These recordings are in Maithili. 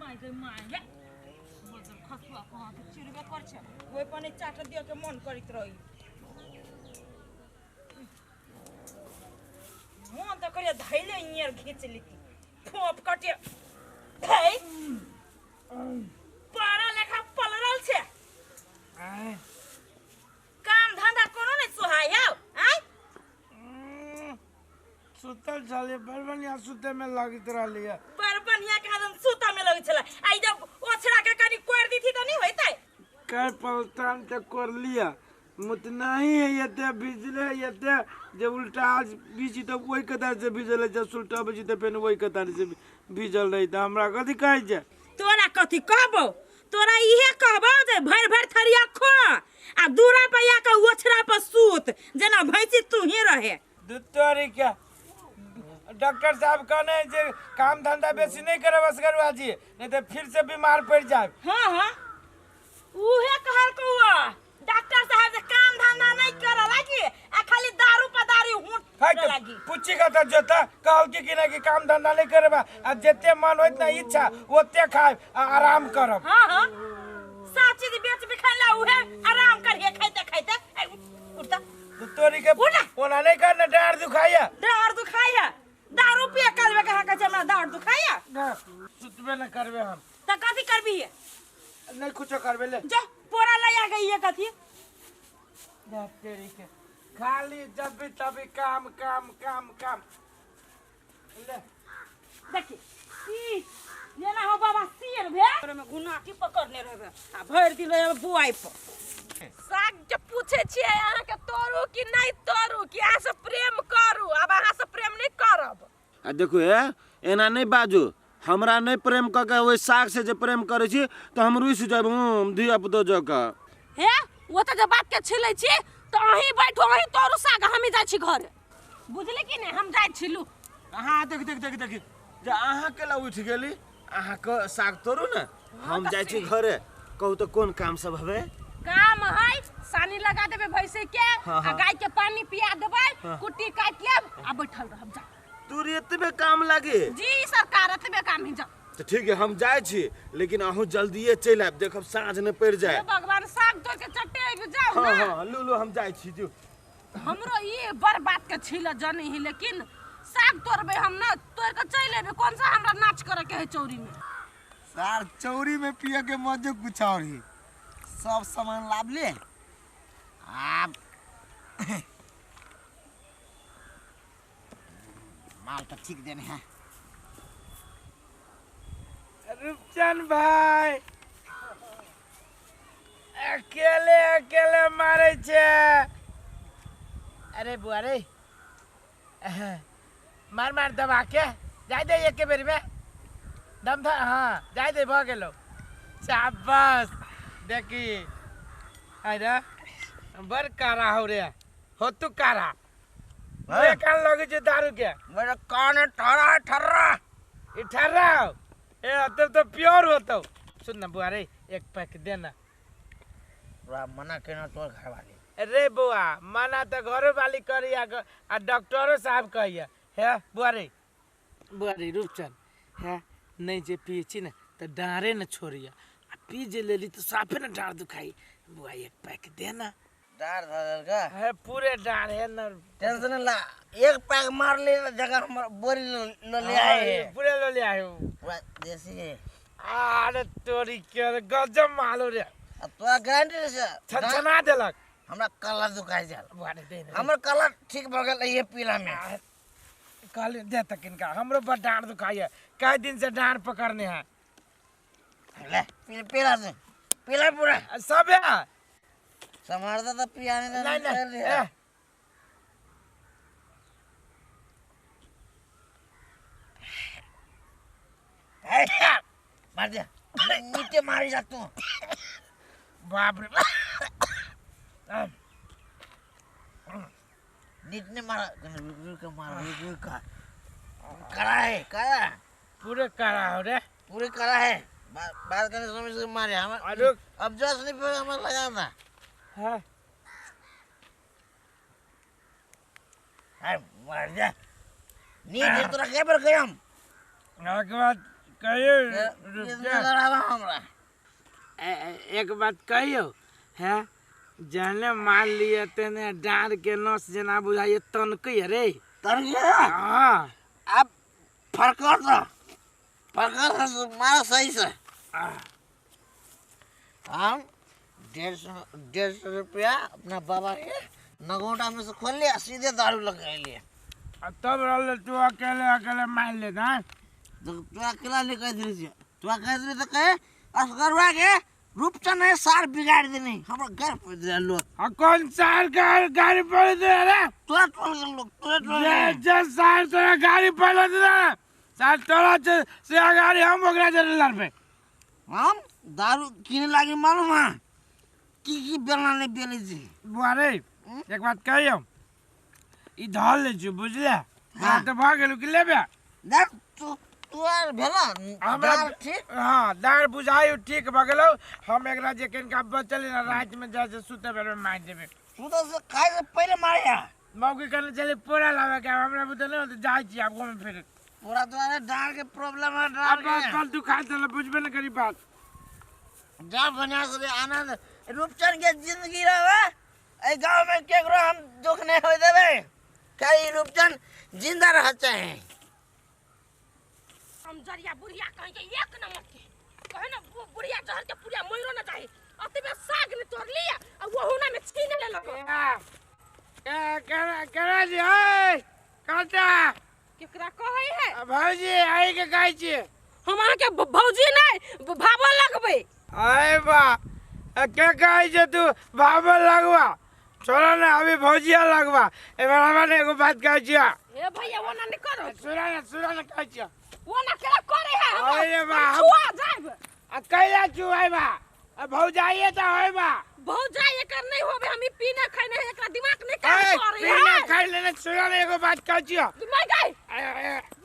My गई my गे बजर खसुआ कहाँ के चिरबे कर छै ओहि पर नहि चाट दिअ के मन करैत रही मन तऽ करिए धैले इयर घींच लेती फोप कटे धै पारा लेखा पलरल छै काम धंधा कोनो नहि सोहाय हौ आँय। सुतल छलियै, बड़ बढ़िया सुते में लगैत रहलियै। बड़ बढ़िया कहाँ सुतऽ में लगै छलै। आ ई जब ओछरा के कनि कोरि दिथी तऽ नहि होइतै? कै पलतान तऽ कोरलियै, मुत नहीं है एते भिजले एते जे उल्टा आज बीजी तऽ ओहि कतार से भिजल है, जब सुलटा बजी तऽ फेर ओहि कतार से भिजल रही, तऽ हमरा कथी कहै छै? तोरा कथी कहबौ? तोरा इहे कहबौ जे भरि भरि थरिया खो आ दूरा पर आ के ओछरा पर सूत जेना भैंसी तू ही रहे। तोरी के डॉक्टर साहब कहने है जे काम धंधा बेसी नहीं करब असगरुआ जी, नहीं तो फिर से बीमार पड़ जाए। हाँ हाँ उहे कहलकौ डॉक्टर साहब जे काम धंधा नहीं करे लागी आ खाली दारू पर दारू हुट लागी। पुछी का तो जोता कहल की कि नहीं कि काम धंधा नहीं करबा आ जते मन होइत ना इच्छा ओते खाए आ आराम करब। हाँ हाँ सब चीज बेच बिखाइला उहे आराम करिए खाइते खाइते। ए, उठ, उठ। तो तोरी के उठ। ओना नहीं करना, डार दुखाइया। डार दुखाइया दारू पिए करबे कहाँ कहै छै हमरा डार दुखाइया। ना सुतबे ना करबे हम। त कथी करबी? नहीं कुछो करबे ले। जा पोरा ले आ गई है कथी? जा तेरी के खाली जब भी तभी काम काम काम काम। ले देखी ई जेना हो बाबा सिर भेल में गुना की पकड़ने रहबे आ भरि दिल बुआई पर। साग के पूछे छियै अहाँ के तोरू कि नहीं तोरू, कि अहाँ से प्रेम करू? अब अहाँ से प्रेम नहीं करब। आ देखू हे, एना नहीं बाजू, हमरा नहीं प्रेम क के ओहि साग से जे प्रेम करै छी तऽ हम रुसि जायब हम धिया पुतो जकाँ। हे ओ तऽ जे बात के छिलै छी तऽ अहीं बैठू, अहीं तोरू साग, हमही जाइ छी घर, बुझली कि नहीं? हम जाइ छी लू। अहाँ देख देख देख देख जे अहाँ केला उठि गेली, अहाँ के साग तोरू ने, हम जाइ छी घरे। कहू तऽ कोन काम सब हवे? काम है सानी लगा देबे भैंसी के, हाँ, आ गाय के पानी पिया देबै, हाँ। कुट्टी काटि लेब आ बैठल रहब। जा तोर एतबे काम लागे? जी सरकार एतबे काम ही। जा तऽ ठीक है हम जाइ छी, लेकिन अहूँ जल्दिए चलि आयब, देखब साँझ नहि पड़ि जाए। हे भगवान, साग तोड़ के चट्टे आबि जाउ हाँ, ना। हाँ, लू लू हम जाइ छी। जो हमरो ई बड़ बात के छिल जनी ही, लेकिन साग तोड़बे हम ना, तोड़ के चलि एबै, कौन सा हमरा नाच करे के है चौरी में? सार चौरी में पिए के मजे कुछ और ही। सब सामान लाभ ले आप माल तो ठीक देने हैं। रूपचंद भाई अकेले अकेले मारे छे। अरे बुआ रे मार मार दबा के जाय दे एक बेर में दम था। हाँ जाय दे भ गेलो। शाबाश देखी अरे बड़ कारा हो रे, हो तू कारा। हाँ। कान लगे छे दारू के। मेरा कान ठर्रा ठर्रा। ई ठर्रा हो। ए तब तो प्योर होतो। सुन ना बुआ रे एक पैक देना। पूरा मना केना तोर घर वाली। अरे बुआ मना तो घरो वाली करिया आ डॉक्टरो साहब कहिया हे बुआ रे। बुआ रे रूपचंद है नहीं जे पिए छी ना तो डारे न छोड़िया, आ पी जे लेली तो साफे न डार दुखाई। बुआ एक पैक देना। डार धरल का? है पूरे डार है न। टेंशन ला, एक पैक मार ले जगह हमर बोरी ल ले आए है। हाँ, पूरे ल ले आए हो। पूरा देसी है। अरे तोरी के गजब मालो रे। अब तोरा गारंटी से छनछना देलक। हमरा कला दुखाई जाल। बुआ रे, दे दे। हमर कला ठीक भ गेल ये पीला में। कहली दे तक इनका हमरो बड़ डांड दुखाई है, कई दिन से डांड पकड़ने हैं। ले, पीला से पीला पूरा। सब है। समारदा तो पियाने नहीं, नहीं नहीं, कर रहा। ए। ए, मार दिया। नीचे मारी जा तू। बाप रे। नीट ने मारा, रुक रुक के मारा, रुक रुक का। करा है, करा। पूरे करा हो रे। पूरे करा है। बात करने समय से मारे हम। अरे। अब जस नहीं पे हमें लगाना। हाँ। अरे मार जा। नीट है तोरा क्या पर गया हम? के बाद कहियो हमरा एक बात कहियो है जहने मार लिए तेने डाँड़ के नस जेना बुझाइए तनकै रे तनकै हाँ अब फरकर दो फरकर मारो सही से हम 150 रुपया अपना बाबा के नगोटा में से खोल लिया सीधे दारू लगा लिया तब रहल तू अकेले अकेले मार ले ना तो तू अकेला नहीं कह दीजिए तू कह दे तो कहे असगरवा के रूपचंद है सार बिगाड़ देनी हमरा घर पे दे लोग आ कौन सार गाड़ी पर दे रे तोरा टोल के लोग तोरा टोल जे जे सार तोरा गाड़ी पर दे रे सार तोरा से गाड़ी हम ओकरा जरे लड़बे हम दारू किने लागी मालूम है की बेलना नहीं बेले जी बुआ रे एक बात कहियो ई धर ले छु बुझले हां तो भ गेलु कि लेबे ना तू तू आर भेला हमरा ठीक हां दार बुझायो ठीक भ गेलौ हम एकरा जे कनका बचल ना रात में जा से सुते बेर में मार देबे सुते से खाए से पहले मारिया मौकी करने चले पोरा लावे के हमरा बुझल नहीं तो जाय छी आब घूमे फिरे पूरा तुम्हारे डार के प्रॉब्लम है डार अब कल दुखा चल बुझबे न करी बात जा बढ़िया से आनंद रूपचंद के जिंदगी रहे ए गांव में केकरो हम दुख नहीं होय देबे खाली रूपचंद जिंदा रह चाहे हम जरिया बुढ़िया कहीं के एक नंबर के कहे ना बुढ़िया जहर के पुरिया मरो ना चाहे अतबे साग ने तोड़ लिया आ वहु ना में छीन लेलक ए करा करा जी ए काटा केकरा कहै है भौजी आई के कहै छी हम अहाँ के भौजी नहीं भावो लगबै अरे बा के कहै छै तू भावो लगवा छोड़ा ना अभी भौजिया लगवा ए बराबर ने एगो बात कहै छियै ए भैया वो ना नहीं करो सुना ना सुना ना कहै छियै वो ना केरा करे है हमरा अरे बा हम छुआ जाइब आ कैला छुआइ बा आ भौजाइए त होय बा भौजाई एकर नहीं होबे हम ई पीना खाइ नहीं एकरा दिमाग नहीं काम करे पीना खाइ लेने सुना ना एगो बात कहै छियै दिमाग गई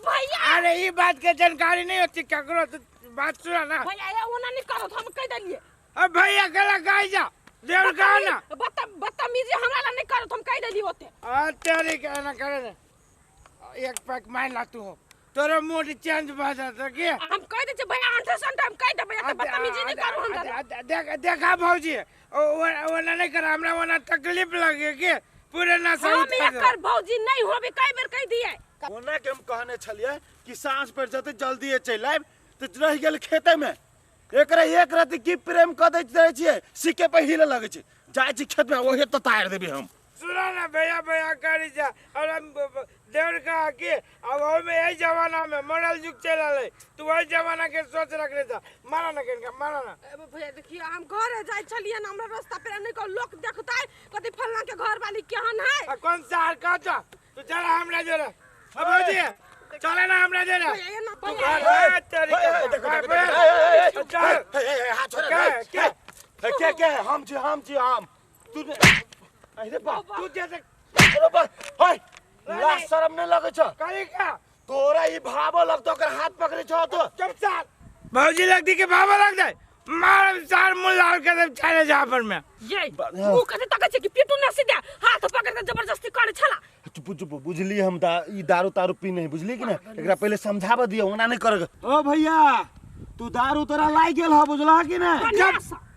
भैया अरे ई बात के जानकारी नहीं होती ककरो तो बात सुना ना भैया ये वो ना नहीं करो हम कह देलिए अब भैया केला कहै जा देर कहा ना बदतमीजी हमरा ला नहीं करो हम कह देलिए ओते आ तेरी के ना करे ना एक पैक मार ला तू तोरा मूड चेंज भ जाता की हम कह दे छी भैया अंठे संठे हम कह देबै त बदतमीजी नहीं करू हमरा देख देखा भौजी ओ ना नहीं कर हमरा ओना तकलीफ लगे के पूरे ना हम एकर भौजी नहीं होबे कई बेर कह दिए ओना के हम कहने छलिए कि साँझ पर जते जल्दी चलि आयब तऽ रहि गेल खेते में एकरा एक राति की प्रेम कऽ दैत रहै छियै सिक्के पर हिले लगै छै जाइ छी खेत में ओहे तऽ तारि देबै हम सुना ना भैया भैया करी जा और हम देवर का के अब हमें यही जमाना में मॉडल युग चल रहा तू वही जमाना के सोच रखने था मारा ना किनका मारा ना भैया देखियो हम घर जाय छलिए ना हमरा रास्ता पर नहीं को लोग देखतै कथि फल्ला के घर वाली केहन है आ कौन सा हार का था तू चला हमरा जोरे अब भौजी चला ना हमरा जोरे भैया ना भैया के के के हम छी हम तू अरे बाप तू जैसे अरे बा हाय ला शरम नहीं लगै छ करी का तोरा ई भावो लगतो ओकर हाथ पकड़ै छ तो चुप सार भौजी लगती के भावो लग जाए मार सार मुंह लाल कर दे चले जा पर में ये उ कथि तकै छै कि पेटू ना सीधा हाथ पकड़ के जबरदस्ती करे छला चुप चुप बुझली हम ई दारू तारू पी नहीं बुझली कि ना एकरा पहले समझाब दियो ओना नहीं करग ओ भैया तू दारू तोरा लाग गेल ह बुझला कि ना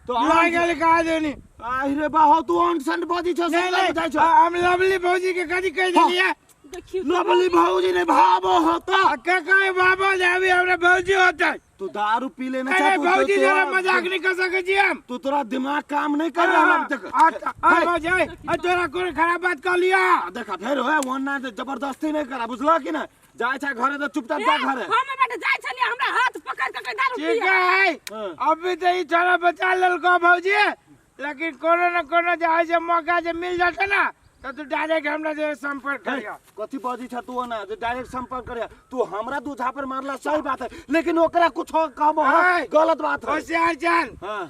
तो लाग गेल का देनी आहि रे बा हो तू अंट संट बजी छ नहीं बुझाइ छ हम लवली भौजी के कथि कह देलिए देखियो लवली भौजी ने भावो होता के कहे भावो जे अभी हमरा भौजी होता तू दारू पी लेना अरे चाह तू भौजी जरा मजाक नहीं कर सके छी हम तू तोरा दिमाग काम नहीं कर रहा अब तक आ भौजी आ तोरा कोई खराब बात कर लिया देखा फेर होए ओना जबरदस्ती नहीं करा बुझला कि ना जाय छ घरे त चुपचाप जा घरे हम बेटा जाय छलिए हमरा हाथ पकड़ के दारू ठीक है अभी तो ई छोरा बचा लेलको भौजी लेकिन कोनो न कोनो जाय जे मौका जे मिल जाता ना तो तू डायरेक्ट हमरा से संपर्क करिया कथि बजी छ तू ना जे डायरेक्ट संपर्क करिया तू हमरा दू झापर मारला सही बात है लेकिन ओकरा कुछ कहबो गलत बात है होशियार चल हां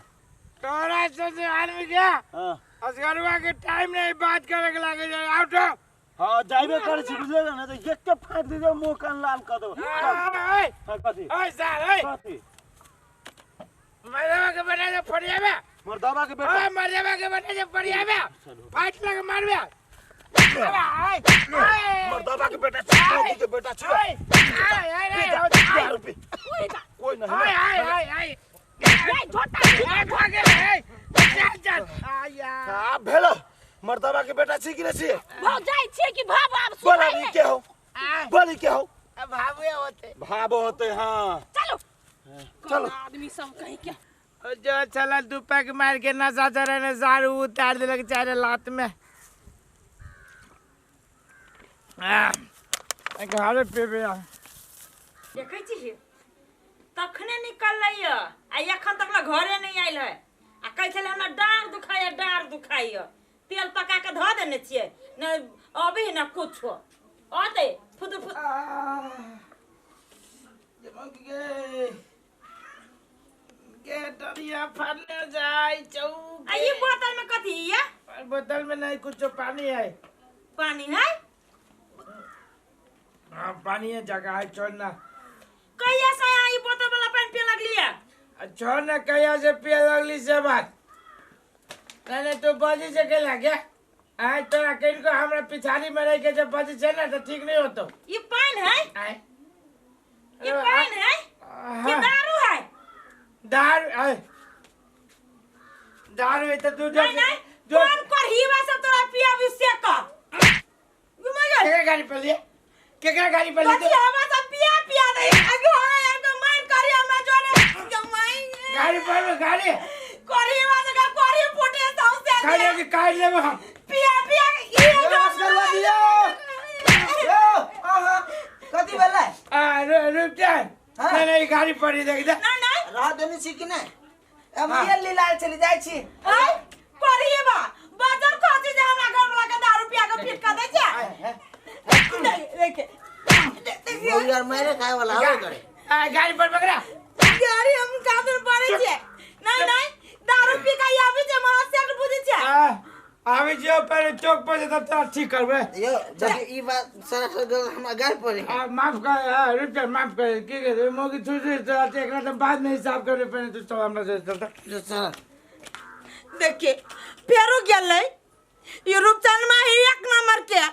तोरा से आदमी के हां असगरवा के टाइम नहीं बात करे के लागे जाए आउट हां जाइबे करे छी बुझले ना तो एक के फाड़ दे मुंह कान लाल कर दो हां कथि ओए सर ओए कथि मरदवा के बना दे फड़िया में मरदवा के बेटा ओए मरदवा के बना दे फड़िया में फाट लगे मारबे मरदवा के बेटा छोड़ के बेटा छोड़ ना आय आय आय आय ए झोटा ए भागे रे चल चल आया आ भेलो मर्दबा के बेटा छी कि नै छी भाव जाइ छियै कि भाव आब बोला सुनाइ ई के हो बोली के हो अब भावे होते भाबो होते। हाँ चलो चलो। आदमी सब कहीं के जो चला दू पैक मार के नशा चढ़े ने सारू उतार दिलक चारे लात में। घरे पीबे देखै छी तखने निकललै य आ एखन तक ला घरे नहीं आयल है आ कहै छलै हमरा डाँर दुखाइए डाँर दुखाइए। तेल पका के धऽ देने छियै न अभी न कुछो अतै फुदुर फुद के डरिया फटने जाय चौक। आ ई बोतल में कथी है? बोतल में नहीं कुछ पानी है। पानी है? हाँ पानी है जगह है छोड़ना। कहिया से ई बोतल वाला पानी पिए लगली है? छोड़ना कहिया से पिए लगली से बात नहीं नहीं तो बजी से के लगे आय तोरा कहीं को हमरा पिछाड़ी में रह के जब बजी से ना तो ठीक नहीं होतो। ये पानी है? आय ये पानी है कि दारू है? दारू आय दारू है तो तू नहीं नहीं कौन करहीवा सब तोरा पियाबी से कर केकरा गाड़ी पर लिए केकरा गाड़ी पर लिए तो हवा सब पिया पिया दे आगे हो यार तो मन करी हमरा जोने जमाई गाड़ी पर गाड़ी करहीवा से का करही फुटे सौसे गाड़ी के काट लेब हम पिया पिया ये करवा दियो यो आहा कथि भेलै? आ रुक जा नहीं नहीं गाड़ी पर देख दे नहीं नहीं रह देने छी कि नहीं? हम ये लीला चली जाय छी। आय करहीवा बाजार खोजी जे हमरा घर वाला के दारू पिया के फिट कर दे छै। देख देख यार मेरे खाए वाला हो करे। आ गाड़ी पर पकड़ा गाड़ी हम कादर पड़े छै। नहीं नहीं दारू पी के आबी छै महासेठ बुझी छै। आबी जो पर चौक पर तब तोरा ठीक करबे। यो जब ई बात सारा गल हमरा गाड़ी पड़े। आ माफ कर रुक जा माफ कर की करे मोगी छुटी तोरा एकरा तो बाद में हिसाब करे पड़े तू सब हमरा से चलता चल। देखिए फेरो गेलै ई रूपचंद माही एक नंबर के